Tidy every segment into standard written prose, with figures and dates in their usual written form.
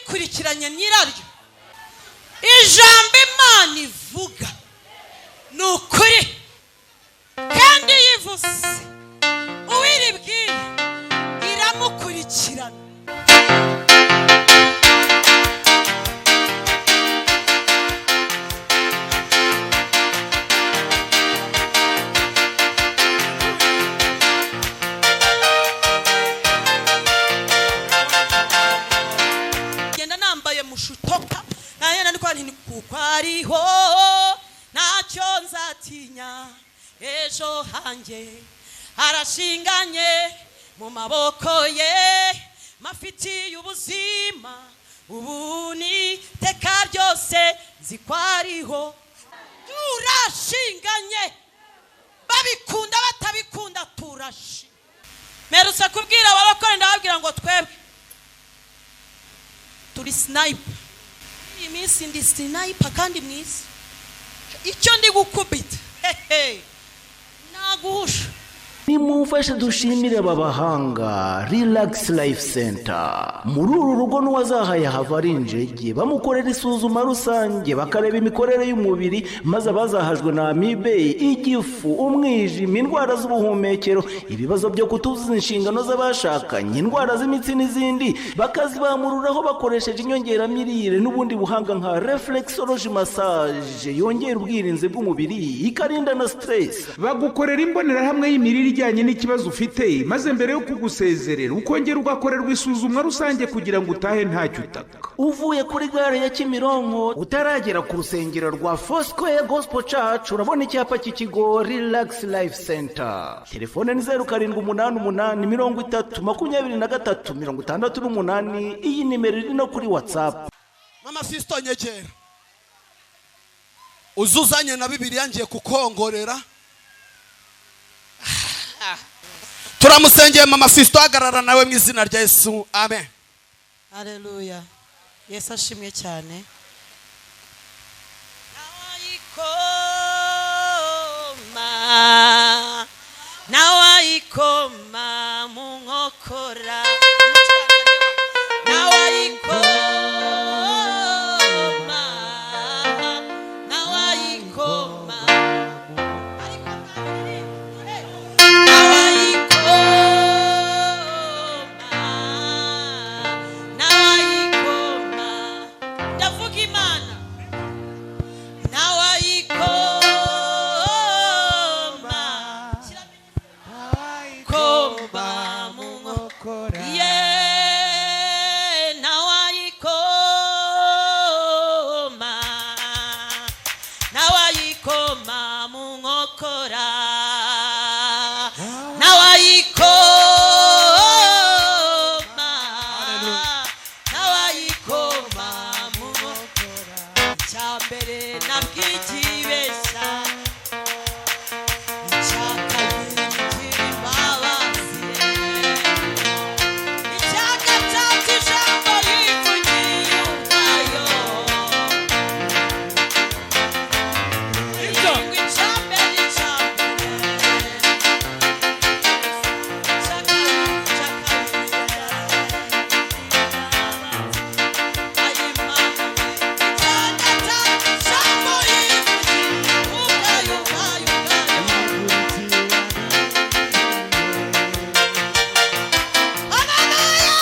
Rikurikiranye nyiraryo. Ijambo Imana ivuga ni ukuri, kandi yivuze uwiribwiye iramukurikirana. Genda nambaye mushutoka nayenda ndiko nti kuko ariho ntacyo nzatinya, ejo hanjye harashinganye mu maboko ye, mafitiye ubuzima ubu ni teka ryose nzi ko ariho. Turashinganye, babikunda batabikunda turashi. Merutse kubwira abarokore ndababwira ngo twebwe turi sniper. Iyi minsi ndi sniper kandi mwiza, icyo ndi gukubita hehe naguhusha. Nimumfashe dushimire aba bahanga Relax Life Center. Muri uru rugo n'uwazahaye hava ari injege, bamukorera isuzuma rusange, bakareba imikorere y'umubiri, maze abazahajwe na amibe, igifu, umwijima, indwara z'ubuhumekero, ibibazo byo kutuzuza inshingano z'abashakanye, indwara z'imitsi n'izindi, bakazibamururaho bakoresheje inyongeramirire n'ubundi buhanga nka reflexology massage yongera ubwirinzi bw'umubiri, ikarinda na stress. Bagukorera imbonerahamwe y'imirire ijyanye n'ikibazo ufite, maze mbere yo kugusezerera ukongera ugakorerwa isuzumwa rusange kugira ngo utahe ntacyo utaka. Uvuye kuri gare ya Kimironko utaragera ku rusengero rwa Foursquare Gospel Church, urabona icyapa cy'ikigo Relax Life Center. Telefone ni 0788 30 23 68. Iyi nimero iri no kuri WhatsApp. Mama Fisto, nyegera uzuzanye na Bibiliya, ngiye kukongorera. Turamusengeye mama Fisto, hagarara nawe mu izina rya Yesu, amen. Haleluya, Yesu ashimwe cyane. Nawayikoma mu nkokora, nawayikoma, nawayikoma, nawayikoma, nawayikoma, ndavuga Imana, nawayikoma, koma mu nkokora, ye nawayikoma, nawayikoma mu nkokora, nawayikoma, nawayikoma mu nkokora. Icya mbere nabwigibesha, icya kabiri ngira imbabazi, icya gatatu ijambo rivugiye ubwayo, irindwi icya mbere, icya mbere, icya kabiri, icya kabiri, ayimana we, icya gatatu ijambo rivugiye ubwayo, ubwayo, ubwayo. Haleluya!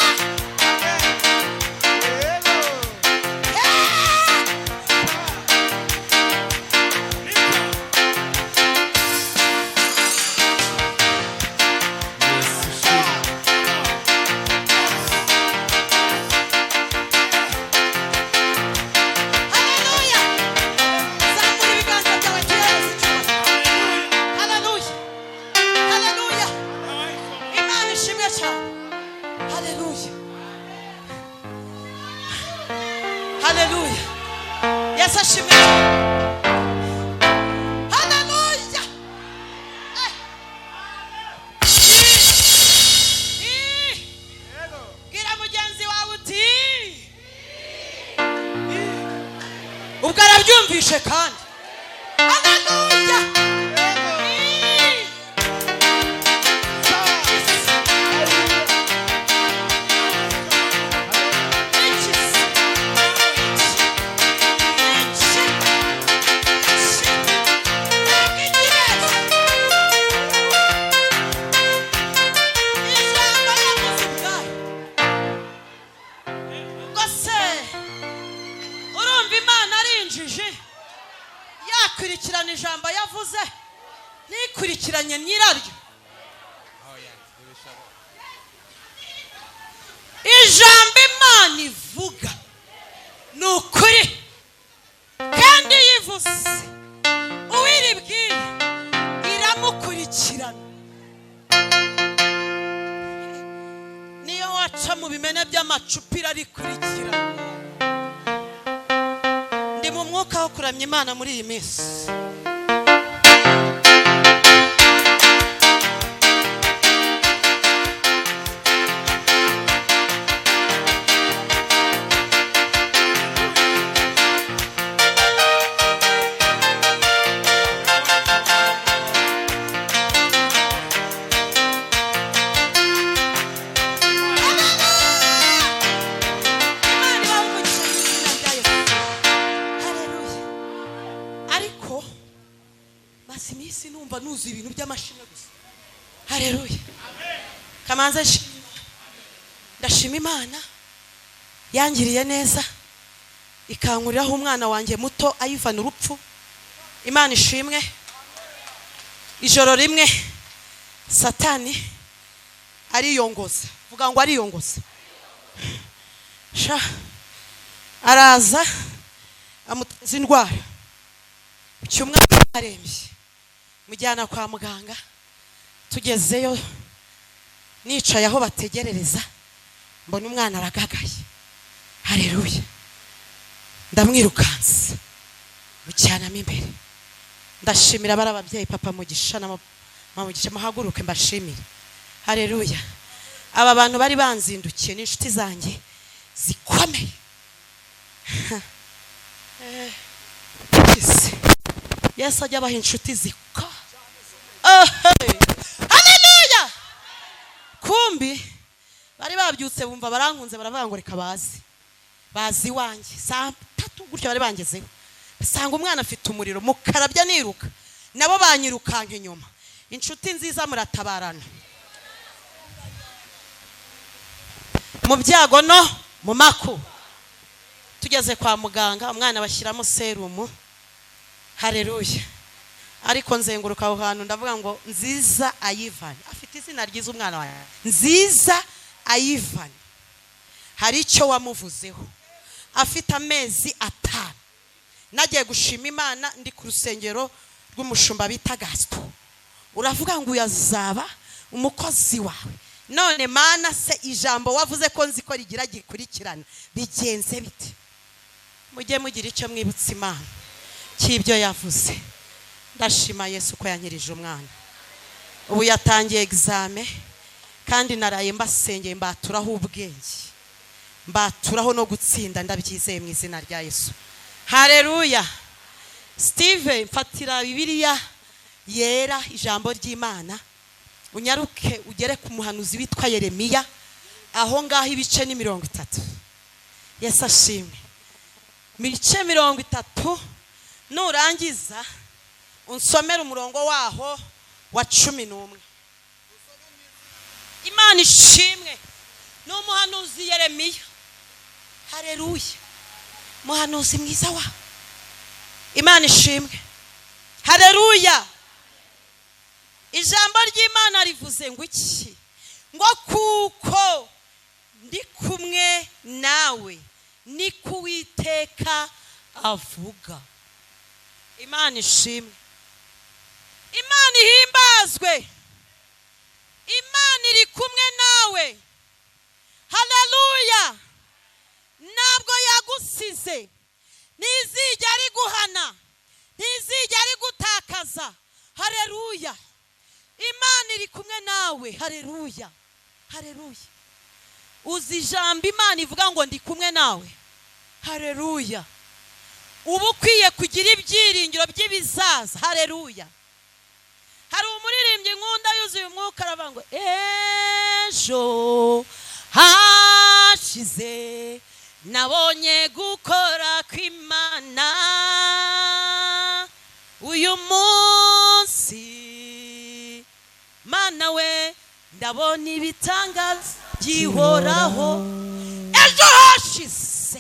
Haleluya! Zamura ibiganza byawe tuhereze icyubahiro. Haleluya! Haleluya! Imana ishimwe cyane. Haleluya! Haleluya! Yesu ashimwe cyane. Haleluya! Eh. Eh. Bwira mugenzi wawe uti ubwo arabyumvishe kandi. Haleluya! Eh. Injiji yakurikirana ijambo yavuze ntikurikiranye nyiraryo. Ijambo Imana ivuga ni ukuri, kandi yivuze uwiribwiye iramukurikirana. Niyo waca mu bimene by'amacupa irarikurikirana. Ndi mu mwuka wo kuramya Imana muri iyi minsi. Imana ibahe umugisha mu izina rya Yesu. Haleluya. Ariko maze iminsi numva nuzuye ibintu by'amashimwe gusa. Haleluya. Kamanze nshima Imana. Ndashima Imana yangiriye neza ikankuriraho umwana wanjye muto ayivana urupfu. Imana ishimwe. Ijoro rimwe Satani ariyongoza, vuga ngo ariyongoza. Sha araza amuteza indwara, cyumwana arembye, mujyana kwa muganga. Tugezeyo nicaye aho bategerereza, mbona umwana aragagaye. Haleluya. Ndamwirukansa mujyanamo imbere. Ndashimira bari ababyeyi, papa Mugisha na mama Mugisha, muhaguruke mbashimire. Haleluya. Aba bantu bari banzindukiye ni inshuti zanjye zikomeye. Yesu. Yesu ajya abaha inshuti ziko. Haleluya. Kumbi bari babyutse bumva barankunze, baravuga ngo reka baze. Bazi iwanjye saa 3 gutyo bari bangezeho. Basanga umwana afite umuriro, mukarabya niruka. Nabo banyirukanka inyuma. Inshuti nziza muratabarana. Mu byago no mu makuba. Tugeze kwa muganga umwana bashyiramo serumu. Haleluya. Ariko nzenguruka aho hantu ndavuga ngo Nziza Ivan. Afite izina ryiza umwana wawe. Nziza Ivan. Hari icyo wamuvuzeho. Afite amezi 5. Nagiye gushima Imana ndi ku rusengero rw'umushumba bita Gaston. Uravuga ngo uyazaba umukozi wawe. None Mana se ijambo wavuze ko nzi ko rigira gikurikirana bigenze bite? Mujye mugira icyo mwibutsa Imana cy'ibyo yavuze. Ndashima Yesu ko yankirije umwana. Ubu yatangiye exame kandi naraye mbasengeye, mbaturaho ubwenge, mbaturaho no gutsinda, ndabyizeye mu izina rya Yesu. Haleluya. Steve, mfatira Bibiliya yera, ijambo ry'Imana, unyaruke ugere ku muhanuzi witwa Yeremiya, aho ngaho ibice ni 30. Yesu ashimwe. Ibice 30, nurangiza unsomere umurongo waho wa 11. Imana ishimwe. Ni umuhanuzi Yeremiya. Haleluya. Muhanuzi mwiza wa Imana ishimwe. Haleluya. Ijambo ry'Imana rivuze ngo iki? Ngo kuko ndi kumwe nawe, ni kuwiteka avuga. Imana ishimwe. Imana ihimbazwe. Imana iri kumwe nawe. Haleluya. Ntabwo yagusize, ntizijya ari guhana, ntizijya ari gutakaza. Haleluya. Imana iri kumwe nawe. Haleluya. Haleluya. Uzi ijambo Imana ivuga ngo ndi kumwe nawe. Haleluya. Uba ukwiye kugira ibyiringiro by'ibizaza. Haleluya. Hari umuririmbyi nkunda yuzuye umwuka aravuga ngo ejo hashize nabonye gukora kw'Imana, uyu munsi Mana we ndabona ibitangaza gihoraho. Ejo hashize,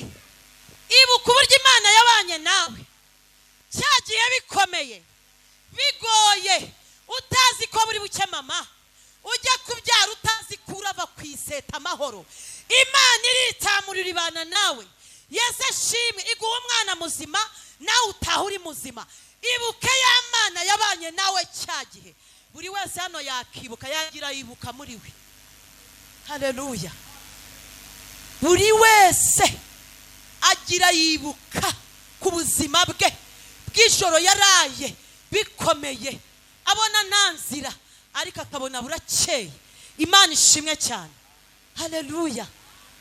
ibuka uburyo Imana yabanye nawe. Cyagiye bikomeye bigoye, utazi ko buri buke mama ujya kubyara, utazi ko urava ku iseta amahoro. Imana iritamurira ibana nawe. Yesu ashimwe, iguha umwana muzima nawe utaha uri muzima. Ibuke ya Mana yabanye nawe cya gihe. Buri wese hano yakibuka, yagira yibuka muri we. Haleluya. Buri wese agira yibuka ku buzima bwe bw'ijoro yaraye bikomeye, abona nta nzira ariko akabona burakeye. Imana ishimwe cyane. Haleluya.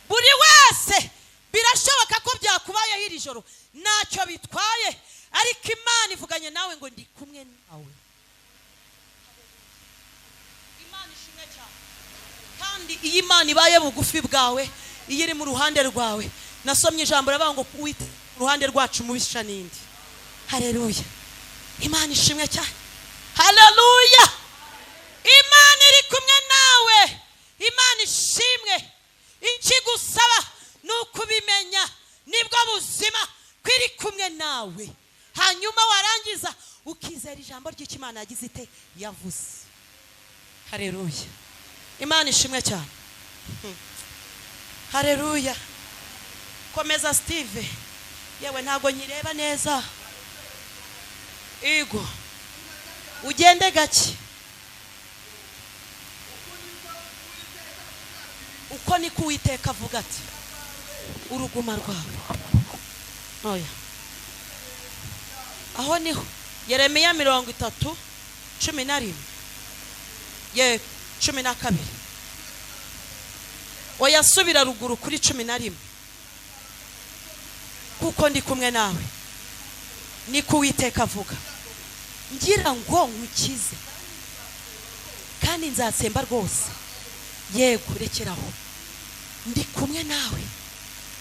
Buri wese birashoboka ko byakubayeho iri joro, ntacyo bitwaye, ariko Imana ivuganye nawe ngo ndi kumwe nawe. Imana ishimwe cyane. Kandi iyo Imana ibaye bugufi bwawe, iyo iri mu ruhande rwawe, nasomye ijambo ravuga ngo uwite uruhande rwacu mubisha nindi. Haleluya. Imana ishimwe cyane. Haleluya. Imana iri kumwe nawe. Imana ishimwe. Ikigusaba ni ukubimenya, nibwo buzima ko iri kumwe nawe. Hanyuma warangiza ukizera ijambo ry'Imana yagize ite yavuze. Haleluya. Imana ishimwe cyane. Haleluya. Komeza Steve. Yewe ntago nyireba neza. Ego. Ugende gake. Uko niko Uwiteka avuga ati uruguma rwawe. Oya. Aho niho Yeremiya 30:11. Ye 12. Oya subira ruguru kuri 11. Kuko ndi kumwe nawe, niko Uwiteka avuga, ngira ngo nkukize kandi nzatsemba rwose. Yego, rekeraho, ndi kumwe nawe.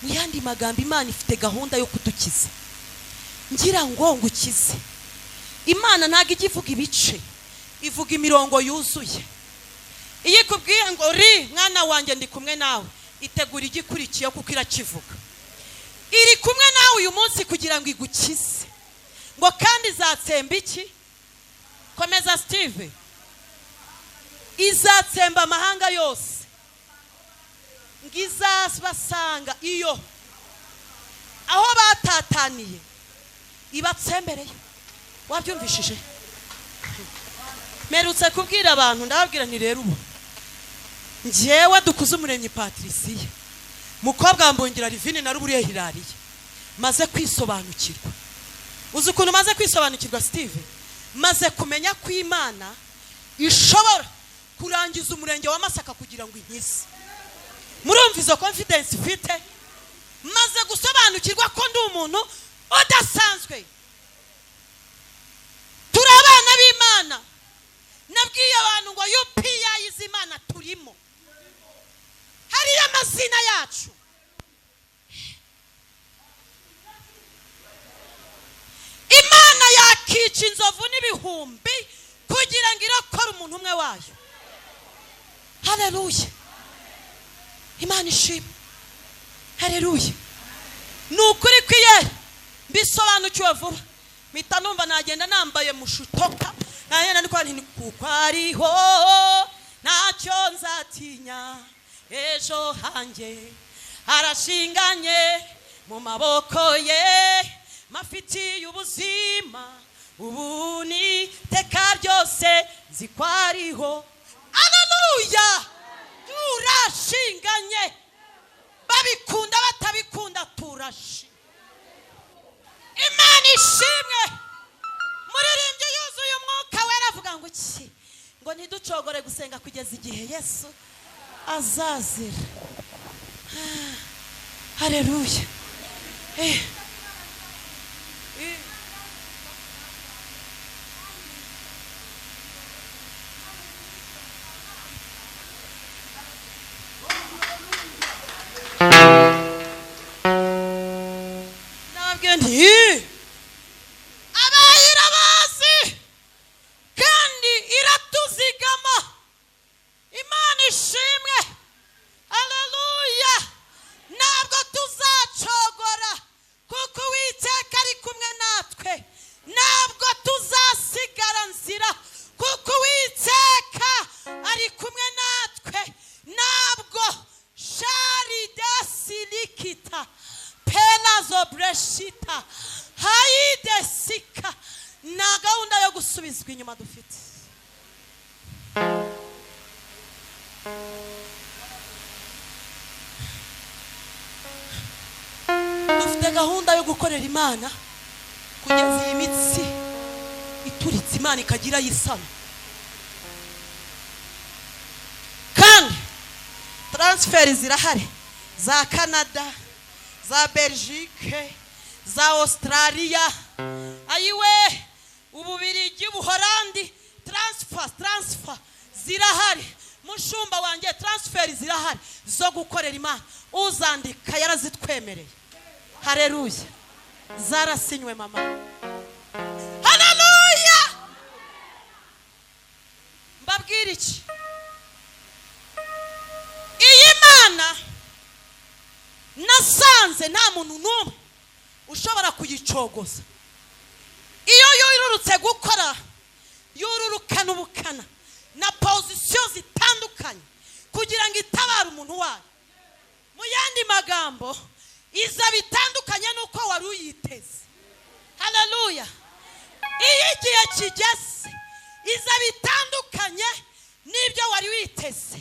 Mu yandi magambo, Imana ifite gahunda yo kudukiza. Ngira ngo ngukize. Imana ntabwo ijya ivuga ibice, ivuga imirongo yuzuye. Iyo ikubwiye ngo ri mwana wanjye ndi kumwe nawe, itegura igikurikiye kuko irakivuga. Iri kumwe nawe uyu munsi kugira ngo igukize. Ngo kandi izatsemba iki? Komeza Steve. Izatsemba amahanga yose, ngo izabasanga iyo aho batataniye ibatsembereye. Wabyumvishije? Merutse kubwira abantu, ndababwira nti rero ubu njyewe dukuze Umuremyi Patricia, mukobwa Mbongira Livine na Ruburiye Hirariye, maze kwisobanukirwa. Uzi ukuntu maze kwisobanukirwa Steve? Maze kumenya ko Imana ishobora kurangiza umurenge wa Masaka kugira ngo inkize. Murumva izo confidence ifite? Maze gusobanukirwa ko ndi umuntu udasanzwe. Turi abana b'Imana. Nabwiye abantu ngo UPI z'Imana turimo, hariyo amazina yacu. Imana yakica inzovu n'ibihumbi kugira ngo irokore umuntu umwe wayo. Haleluya. Imana ishimwe. Haleluya. Ni ukuri kwiye mbisobanukiwe vuba, mpita numva nagenda nambaye mushutoka, nagenda ndikora nti kuko ariho ntacyo nzatinya, ejo hanjye harashinganye mu maboko ye, mafitiye ubuzima ubu ni teka ryose nzi ko ariho. Haleluya. Turashinganye, babikunda batabikunda turashinganye. Imana ishimwe. Muririmbyi yuzuye umwuka wera avuga ngo iki? Ngo ntiducogore gusenga kugeza igihe Yesu azazira. Haleluya. Nababwiye nti abayira bazi kandi iratuzigama. Imana ishimwe. Haleluya. Ntabwo tuzacogora kuko Uwiteka ari kumwe natwe. Pelazo breshita hayidesika. Nta gahunda yo gusubizwa inyuma dufite. Dufite gahunda yo gukorera Imana kugeza iyi mitsi ituritse, Imana ikagira yisana. Kandi transferi zirahari, za Canada, za Belgique, za Australia, ayiwe, Ububirigi, Ubuholandi, transfer zirahari. Mushumba wanjye, transferi zirahari zo gukorera Imana. Uzandika yarazitwemereye. Haleluya, zarasinywe mama. Haleluya. Mbabwira iki? Iyi Mana nasanze nta muntu n'umwe ushobora kuyicogoza. Iyo yururutse gukora, yururukana ubukana na pozisiyo zitandukanye kugira ngo itabare umuntu wayo. Mu yandi magambo, iza bitandukanye n'uko wari uyiteze. Haleluya. Iyo igihe kigeze, iza bitandukanye n'ibyo wari witeze,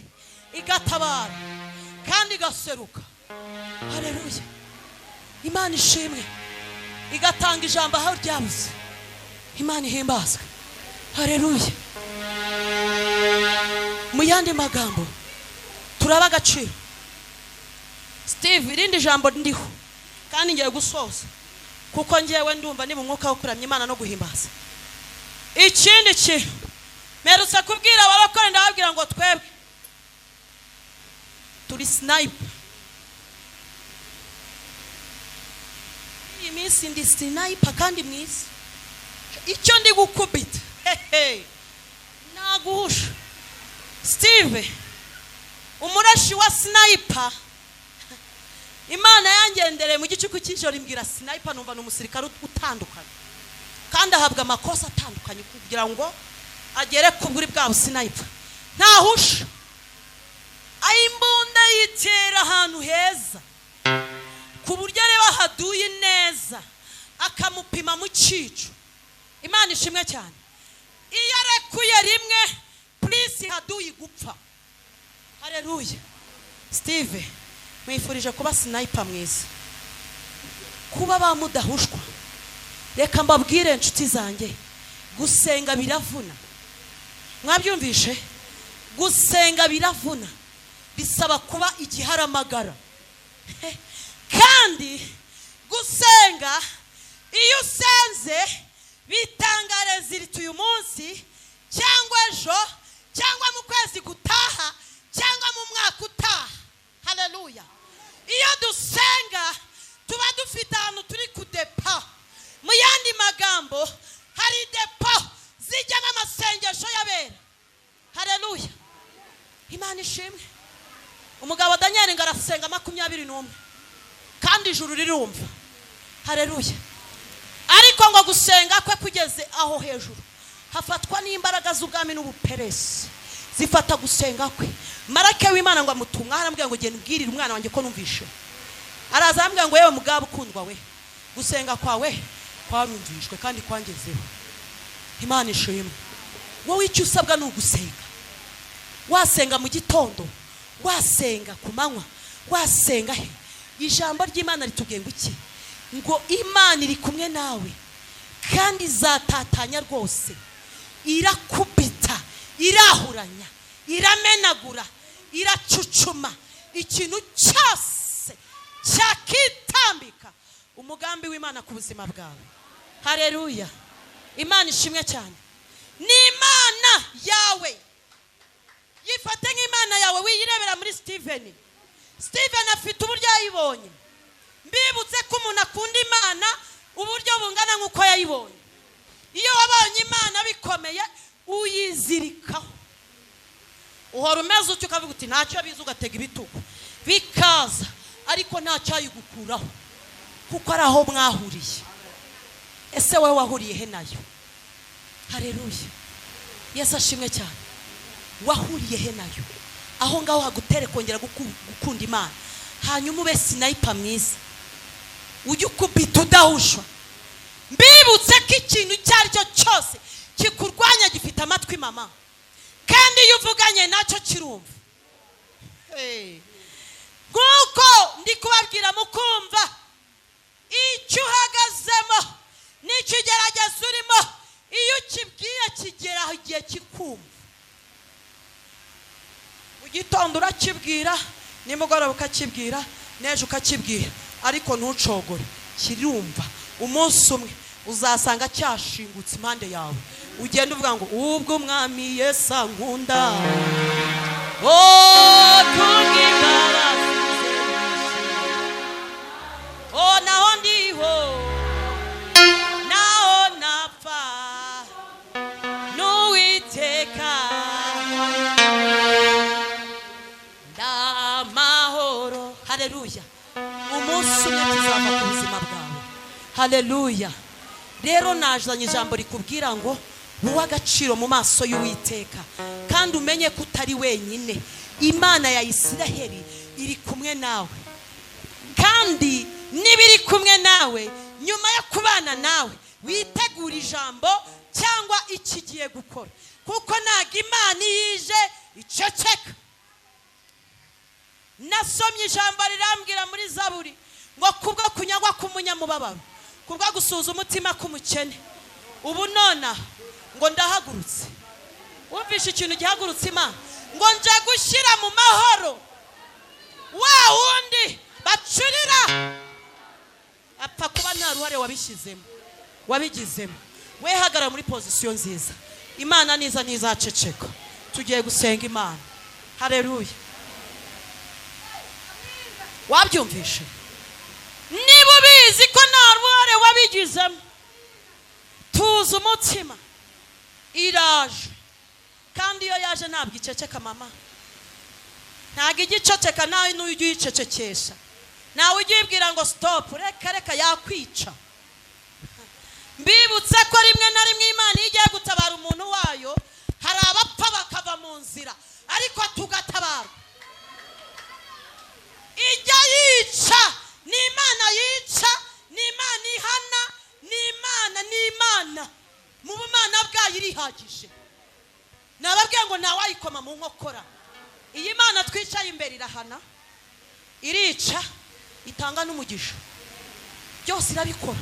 igatabara kandi igaseruka. Haleluya. Imana ishimwe. Igatanga ijambo aho ryabuze. Imana ihimbazwe. Haleluya. Mu yandi magambo, turaba agaciro. Steve, irindi jambo ndiho kandi ngiye gusoza, kuko ngewe ndumva ni mu mwuka wo kuramya Imana no guhimbaza. Ikindi kintu mperutse kubwira abarokore, ndababwira ngo twebwe turi sniper. Iyi minsi ndi sniper kandi mwiza. Icyo ndi gukubita, hehe, naguhusha. Steve, umurashi wa sniper, Imana yangendereye mu gicuku cy'ijoro imbwira sniper, numva ni umusirikare utandukanye kandi ahabwa amakosa atandukanye kugira ngo agere ku buri bwa sniper. Ntahusha, imbunda yitera ahantu heza ku buryo areba haduye neza, akamupima mu cyico. Imana ishimwe cyane. Iyo arekuye rimwe, purisi haduye gupfa. Haleluya. Steve, mwifurije kuba sniper mwiza, kuba bamudahushwa. Reka mbabwire inshuti zanjye, gusenga biravuna. Mwabyumvishe? Gusenga biravuna, bisaba kuba igiharamagara. Kandi gusenga, iyo usenze bitanga rezilita uyu munsi cyangwa ejo cyangwa mu kwezi gutaha cyangwa mu mwaka utaha. Haleluya. Iyo dusenga tuba dufite ahantu turi kudepa. Mu yandi magambo, hari depo zijyamo amasengesho y'abera. Haleluya. Imana ishimwe. Umugabo Daniel ngo arasenga 21 kandi ijuru rirumva. Haleluya. Ariko ngo gusenga kwe kugeze aho hejuru, hafatwa n'imbaraga z'ubwami n'ubuperesi, zifata gusenga kwe. Marake w'Imana ngo amutumwa, arambwira ngo genda ubwirire umwana wanjye ko numvishe. Araza arambwira ngo yewe mugabo ukundwa we, gusenga kwawe kwarumvishwe kandi kwangezeho. Imana ishimwe. Wowe icyo usabwa ni ugusenga. Wasenga mu gitondo, wasenga ku manywa, wasenga he. Ijambo ry'Imana ritubwiye ngo iki? Ngo Imana iri kumwe nawe kandi izatatanya rwose, irakubita, irahuranya, iramenagura, iracucuma ikintu cyose cyakitambika umugambi w'Imana ku buzima bwawe. Haleluya. Imana ishimwe cyane. Ni Imana yawe, yifate nk'Imana yawe, wiyirebera muri Steven. Steven afite uburyo yayibonye. Mbibutse ko umuntu akunda Imana uburyo bungana nk'uko yayibonye. Iyo wabonye Imana bikomeye, uyizirikaho. Uhora umeze utyo ukavuga uti ntacyo biza, ugatega ibitugu bikaza, ariko ntacyayigukuraho kuko ari aho mwahuriye. Ese wowe wahuriye he nayo? Haleluya. Yesu ashimwe cyane. Wahuriye he nayo? Aho ngaho hagutere kongera gukunda Imana, hanyuma ube sniper mwiza. Ujye ukubita udahushwa. Mbibutse ko ikintu icyo ari cyo cyose kikurwanya gifite amatwi mama, kandi iyo uvuganye nacyo kirumva. Hey. Nk'uko ndi kubabwira mukumva, icyo uhagazemo n'ikigeragezo urimo, iyo ukibwiye kigera igihe kikumva. Mu gitondo urakibwira, nimugoroba ukakibwira, n'ejo ukakibwira, ariko ntucogore, kirumva. Umunsi umwe uzasanga cyashingutse impande yawe, ugenda uvuga ngo ubwo Umwami Yesu ankunda, oh kubw'imbabazi ze nyinshi, oh naho ndiho naho napfa n'Uwiteka ndamahoro. Haleluya. Umunsi umwe tuzava ku buzima bwawe. Haleluya. Rero nazanye ijambo rikubwira ngo uwe agaciro mu maso y'Uwiteka, kandi umenye ko utari wenyine. Imana ya Isiraheli iri kumwe nawe, kandi niba iri kumwe nawe, nyuma yo kubana nawe witegura ijambo cyangwa icyo igiye gukora, kuko ntabwo Imana iyo ije iceceka. Nasomye ijambo rirambwira muri Zaburi ngo kubwo kunyagwa k'umunyamubabaro, kubwo gusuza umutima k'umukene, ubu nona ngo ndahagurutse. Wumvishe ikintu gihagurutse Imana, ngo nje gushyira mu mahoro wa wundi bacurira, apfa kuba nta ruhare wabishyizemo, wabigizemo. We hagarara muri pozisiyo nziza. Imana niza ntizaceceka. Tugiye gusenga Imana. Haleluya. Wabyumvishe? Niba ubizi ko nta ruhare wabigizemo, tuza umutima, iraje. Kandi iyo yaje ntabwo iceceka mama, ntabwo ijya iceceka. Nawe n'ujya uyicecekesha, nawe ujya uyibwira ngo stop, reka reka, yakwica. Mbibutse ko rimwe na rimwe Imana iyo igiye gutabara umuntu wayo, hari abapfa bakava mu nzira, ariko tugatabarwa. Ijya yica, ni Imana yica, ni Imana ihana, ni Imana, ni Imana mu bumana bwayo irihagije. Nababwiye ngo ntawayikoma mu nkokora. Iyi Mana twicaye imbere irahana, irica, itanga n'umugisha, byose irabikora.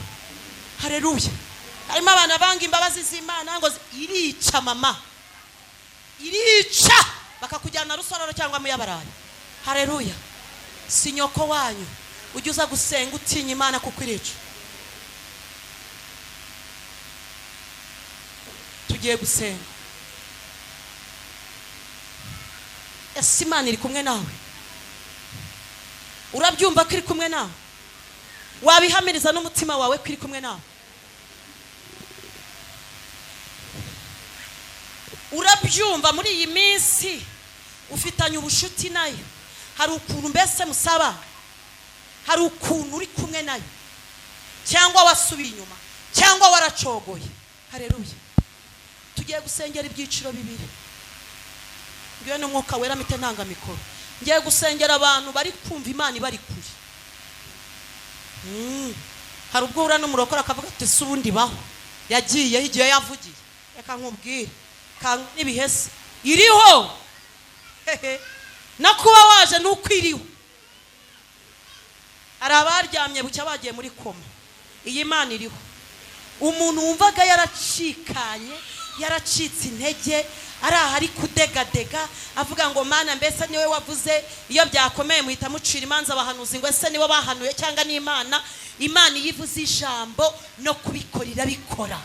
Haleluya. Harimo abana banga imbabazi z'Imana ngo irica mama, irica bakakujyana Rusororo cyangwa mu Yabarayi. Haleluya. Si nyoko wanyu, ujye uza gusenga utinya Imana kuko irica. Tugiye gusenga. Ese Imana iri kumwe nawe? Urabyumva ko iri kumwe nawe? Wabihamiriza n'umutima wawe ko iri kumwe nawe? Urabyumva muri iyi minsi ufitanye ubushuti nayo? Hari ukuntu mbese musaba, hari ukuntu uri kumwe nayo, cyangwa wasubiye inyuma, cyangwa waracogoye. Haleluya. Tugiye gusengera ibyiciro bibiri. Ngiye n'Umwuka Wera mite ntanga mikoro. Ngiye gusengera abantu bari kumva Imana ibari kure. Hari ubwo uhura n'umurokore akavuga ati se ubundi baho yagiye igihe yavugiye. Reka nkubwire, n'ibihese iriho. No kuba waje nuko iriho. Hari abaryamye bucya bagiye muri koma. Iyi Imana iriho. Umuntu wumvaga yaracikanye, yaracitse intege, ari aha ari kudegadega, avuga ngo Mana mbese niwe wavuze, iyo byakomeye muhita mucira imanza abahanuzi ngo ese nibo bahanuye cyangwa ni Imana. Imana iyo ivuze ijambo no kubikora irabikora.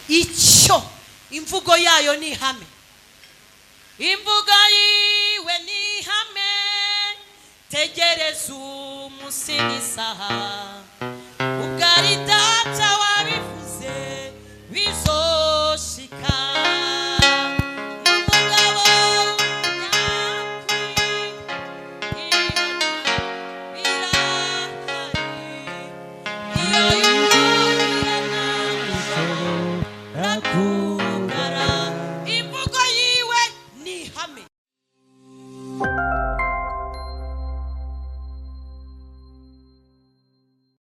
Icyo imvugo yayo ni ihame, imvugo yiwe ni ihame. Tegereza umunsi n'isaha, ubwo ari Data wabivuze bizoshika. N'umugabo nyakuri birahari, iyo yumvira ntashobora.